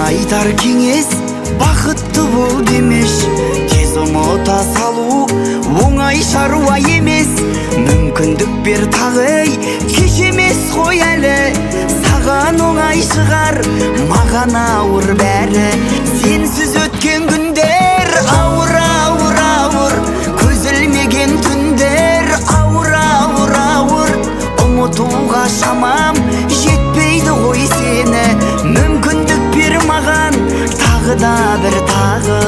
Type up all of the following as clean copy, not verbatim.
Айтар кеңес бақытты бол демеш. Тез ұмыта салу оңай шаруа емес. Мүмкіндік бер тағы, ей, кеш емес қой әлі. Саған оңай шығар, маған ауыр бәрі. Сенсіз өткен күндер ауыр, ауыр, ауыр. Көз ілмеген түндер ауыр, ауыр, ауыр. Ұмытуға шамам жетпейді ғой сені. Мүмкіндік бер маған тағы да бір тағы.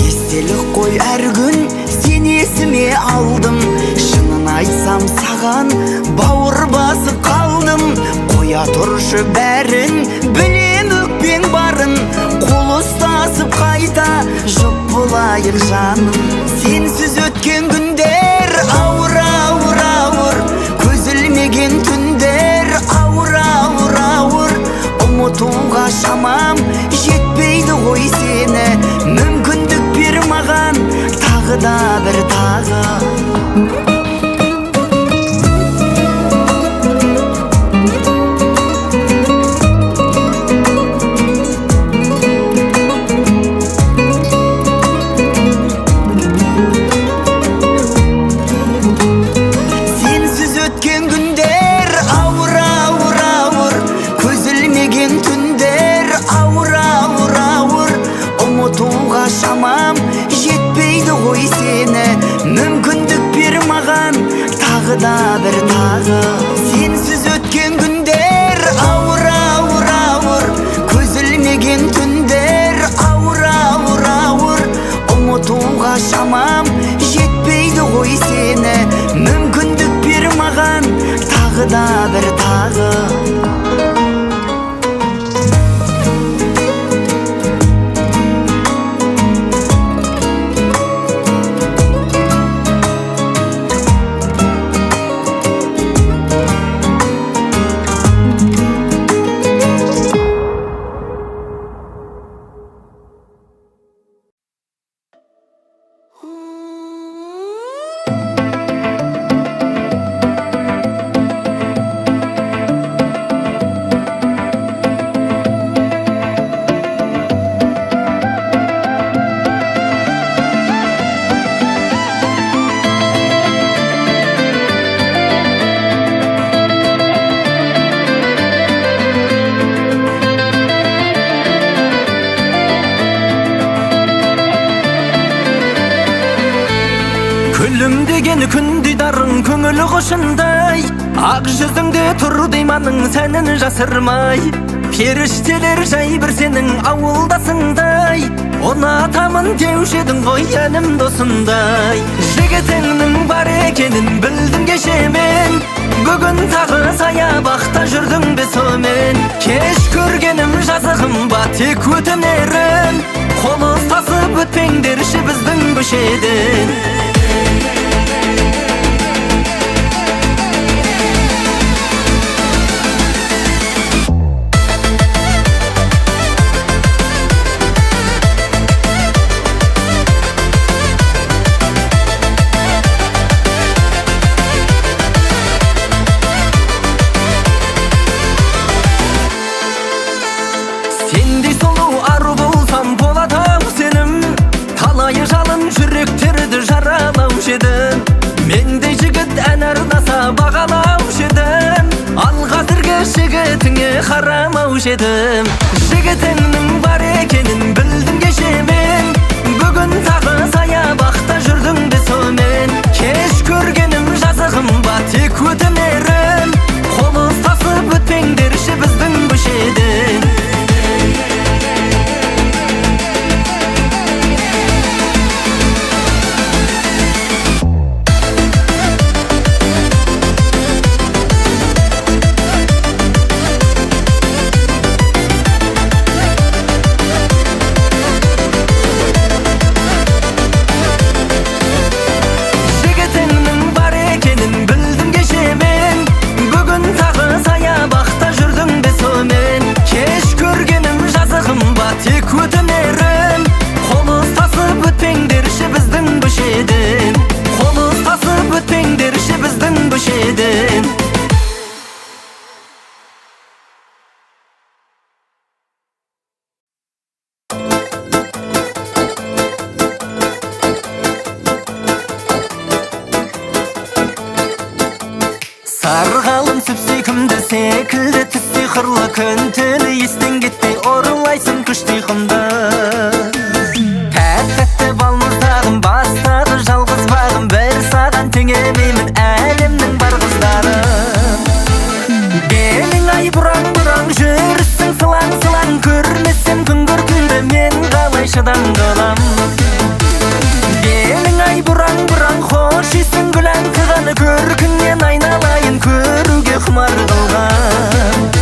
Естелік қой әр күн сен есіме алдым. Шынын айтсам саған бауыр басып қалдым. Қоя тұршы бәрін, білем өкпең барын. Қол ұстасып қайта жұп болайық жаным. Сенсіз өткен күндер ауыр, ауыр, ауыр. Көз ілмеген түндер ауыр, ауыр, ауыр. Ұмытуға шамам жетпейді ғой сені. Мүмкіндік бер маған тағы да бір тағы. Сенсіз өткен күндер ауыр, ауыр, ауыр. Көз ілмеген түндер ауыр, ауыр, ауыр. Ұмытуға шамам жетпейді ғой сені. Мүмкіндік бер маған тағы да бір тағы. Сенсіз өткен күндер ауыр, ауыр, ауыр. Көз ілмеген түндер ауыр, ауыр, ауыр. Ұмытуға шамам жетпейді ғой сені. Мүмкіндік бер маған тағы да бір тағы. Күлімдеген күндей дарың көңіл құшындай, ақ жүзіңде тұр дейманның сәнін жасырмай. Періштелер жай бір сенің ауылдасыңдай, ұнатамын деуші едің ғой әнім досындай. Жігітіңнің бар екенін білдім кеше мен, бүгін тағы саябақта жүрдің бе сомен. Кеш көргенім жазығым ба тек өтінерім, қол ұстасып өтпеңдерші біздің көшеден. Сендей сұлу ару болсам болады-ау сенім, талайы жалын жүректерді жаралаушы едім. Мендей жігіт ән арнаса бағалаушы едім, ал қазіргі жігітіңе қарамаушы едім. Жігітіңнің бар екенін білдім кеше мен, бүгін тағы саябақта жүрдің бе сомен. Кеш көргенім жазығым ба тек өтінерім, қол ұстасып өтпеңдерші біздің көшеден. Жігітіңнің Сарғалым сүп-сүйкімді секілді түстей қырлы, күн түні естен кетпей ұрлайсың күштей құмды. Тәп-тәтті балмұздағым, бастағы жалғыз бағым, бір саған теңемеймін әлемнің бар қыздарын. Белің ай бұраң-бұраң, жүрісің сылаң-сылаң, көрмесем күн көркіңді мен қалай шыдам қылам. Белің ай бұраң-бұраң, хош иісің гүл аңқыған, көркіңнен айналайын көруге құмар қылған.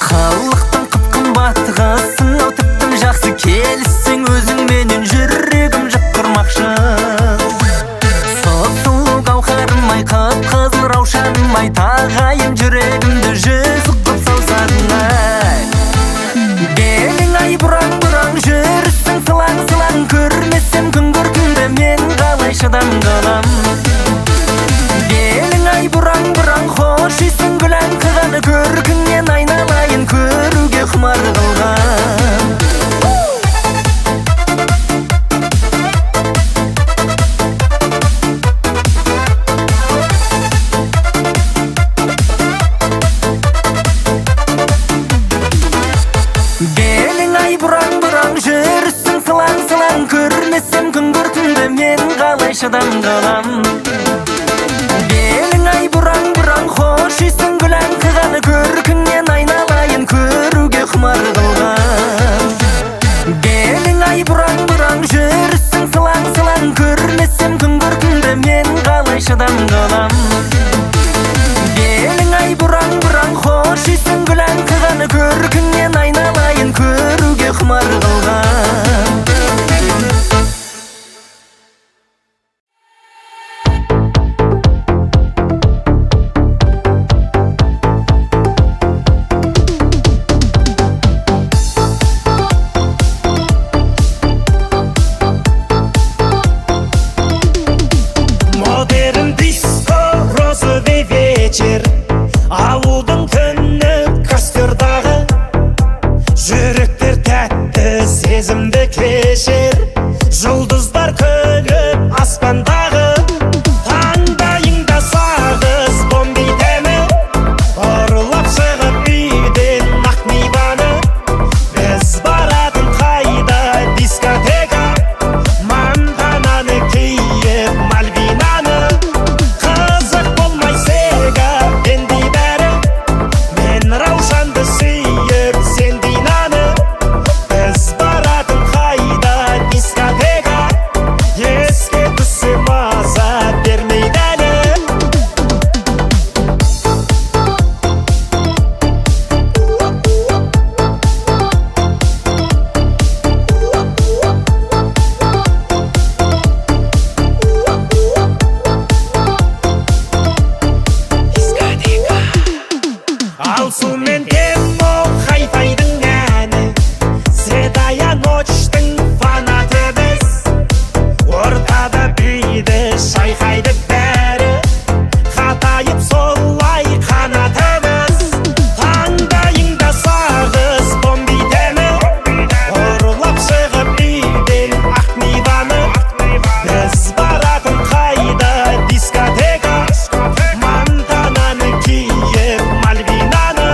Халықтың қып-қымбат қызын-ау тіптім жақсы, келіссең өзіңменен жүрегім жып құрмақшы. Сұп-сұлу гауһарым-ай, қып-қызыл раушаным-ай, тағайын жүрегімді жүзік қып саусағың-ай. Белің ай бұраң-бұраң, жүрісің сылаң-сылаң, көрмесем күн көркіңді мен қалай шыдам қылам. Белің ай бұраң-бұраң, хош иісің гүл аңқыған, көркіңнен айналайын көруге құмар қылған. Белің ай бұраң-бұраң, жүрісің сылаң-сылаң, көрмесем күн көркіңді мен қалай шыдам қылам. Белің ай бұраң-бұраң, хош иісің гүл аңқыған, көркіңнен айналайын көруге құмар қылған. Белің ай бұраң-бұраң, жүрісің сылаң-сылаң, көрмесем күн көркіңді мен қалай шыдам қылам. Белің ай бұраң-бұраң, хош иісің гүл аңқыған, көркіңнен айналайын көруге құмар қылған. Модерн диско, розовый вечер, ауылдың түні костердағы, жүректер тәтті сезімді кешер, жұлдыздар күліп аспандағы. Таңдайыңда сағыз бомби дәмі, ұрлап шығып үйден ақ ниваны. Біз баратын қайда дискотека, Монтананы киіп Мальвинаны. Қызық болмай сега пенди бәрі, мен Раушанды сүйіп сен Динаны. Біз баратын қайда дискотека, еске түссе маза бермейді әлі. Алсу мен Темо хай-файдың әні, Седая ночьтың фанаты біз. Ортада биді шайқайды бәрі, қатайып солай қанатымыз. Таңдайыңда сағыз бомби дәмі, ұрлап шығып үйден ақ ниваны. Біз баратын қайда дискотека, Монтананы киіп Мальвинаны.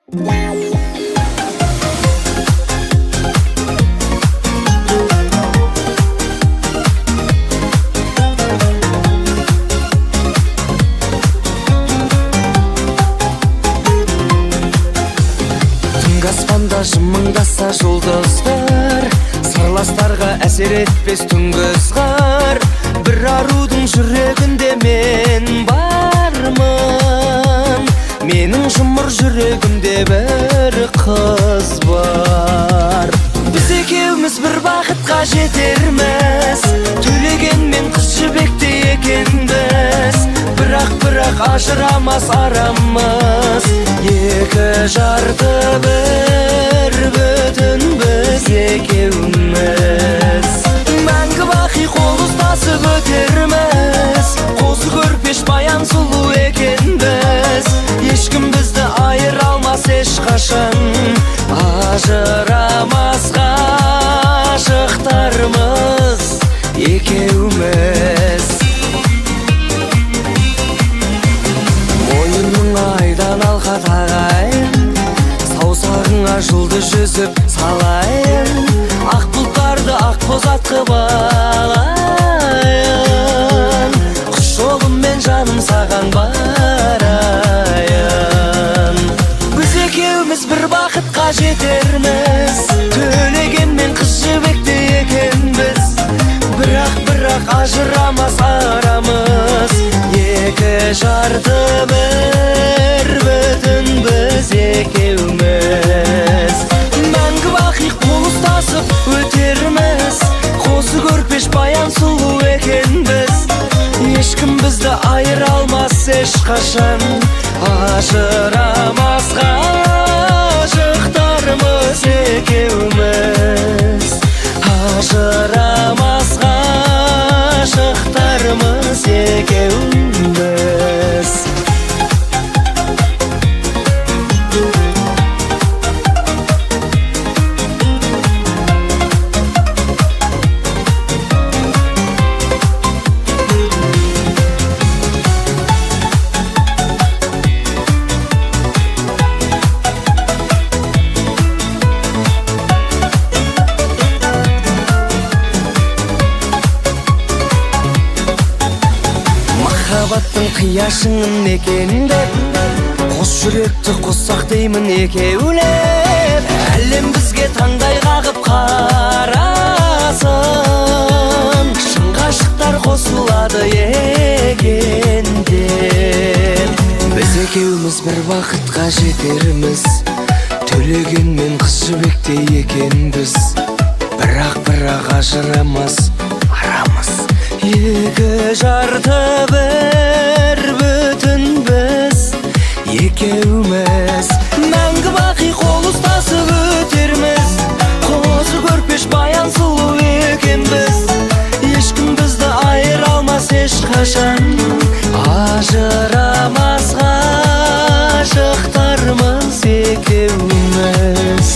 Түнгі аспанда жымыңдаса жұлдыздар, сырластарға әсер етпес түнгі ызғар. Бір арудың жүрегінде мен бармын, менің жұмыр жүрегімде бір қыз бар. Біз екеуміз бір бақытқа жетерміз, Төлегенмен Қыз Жібектей екенбіз. Бірақ, бірақ ажырамас арамыз, екі жарты бір бүтін біз екеуміз. Мәңгі бақи қол ұстасып өтерміз, Қозы Көрпеш, Баян сұлу екенбіз. Ешкім бізді айыра алмас ешқашан, ажырамас ғашықтармыз екеуміз. Мойныңа айдан алқа тағайын, саусағыңа жұлдыз жүзік салайын, ақ бұлттарды ақ боз ат қып алайын, құс жолыммен жаным саған барайын. Біз екеуміз бір бақытқа жетерміз, Төлегенмен Қыз Жібектей екенбіз. Бірақ, бірақ ажырамас арамыз, екі жарты бір бүтін біз екеуміз. Мәңгі бақи қол ұстасып өтерміз, Қозы Көрпеш, Баян сұлу екенбіз. Ешкім бізді айыра алмас ешқашан, ажырамас ғашықтармыз екеуміз. Ажырамас ғашықтармыз екеуміз. Махаббаттың қия шыңын мекендеп, қос жүректі қоссақ деймін екеулеп. Әлем бізге таңдай қағып қарасын, шын ғашықтар қосылады екен деп. Біз екеуміз бір бақытқа жетерміз, Төлегенмен Қыз Жібектей екенбіз. Бірақ, бірақ ажырамас арамыз, екі жарты бір бүтін біз екеуміз. Мәңгі бақи қол ұстасып өтерміз, Қозы Көрпеш, Баян сұлу екенбіз. Ешкім бізді айыра алмас ешқашан, ажырамас ғашықтармыз екеуміз.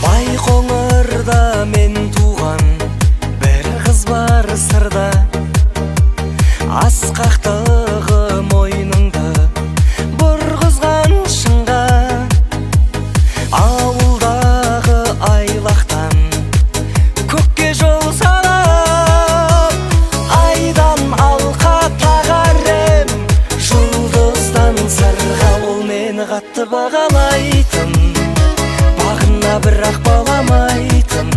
Байқоңырда мен туған бір қыз бар сырда, асқақтығы мойныңды бұрғызған шыңға. Ауылдағы айлақтан көкке жол салып, айдан алқа тағар ем, жұлдыздан сырға. Ол мені қатты бағалайтын, бағына бірақ баламайтын,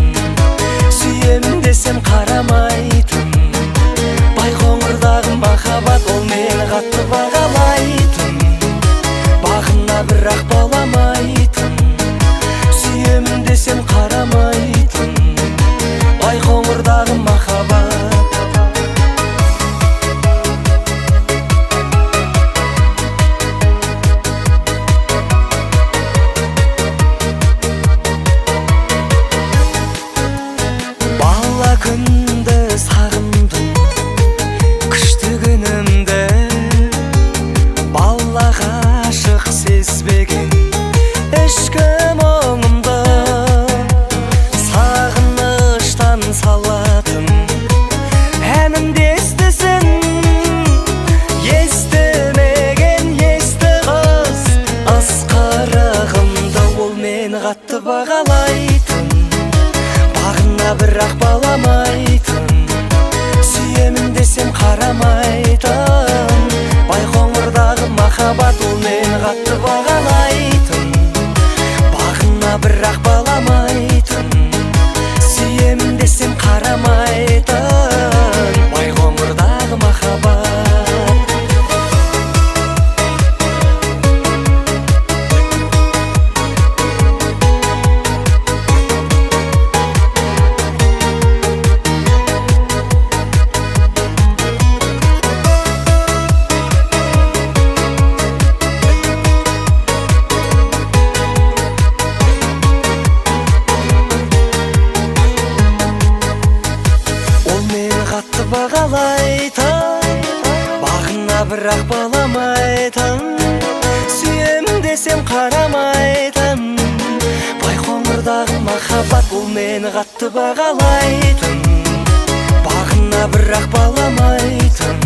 сүйем десем қарамайтын. Байқоңырдағы махаббат, ол мені қатты бағалайтын, бағына бірақ баламайтын, сүйем десем қарамайтын. Байқоңырдағы махаббат. қатты бағалайтын, бағына бірақ баламайтын, сүйемін десем қарамайтын. Байқоңырдағы махаббат, ол мені қатты бағалайтын, бағына бірақ баламайтын, сүйемін десем қарамайтын. Байқоңырдағы махаббат. Ол мені қатты бағалайтын, бағына бірақ баламайтын, сүйемін десем қарамайтын. Байқоңырдағы махаббат, ол мені қатты бағалайтын, бағына бірақ баламайтын.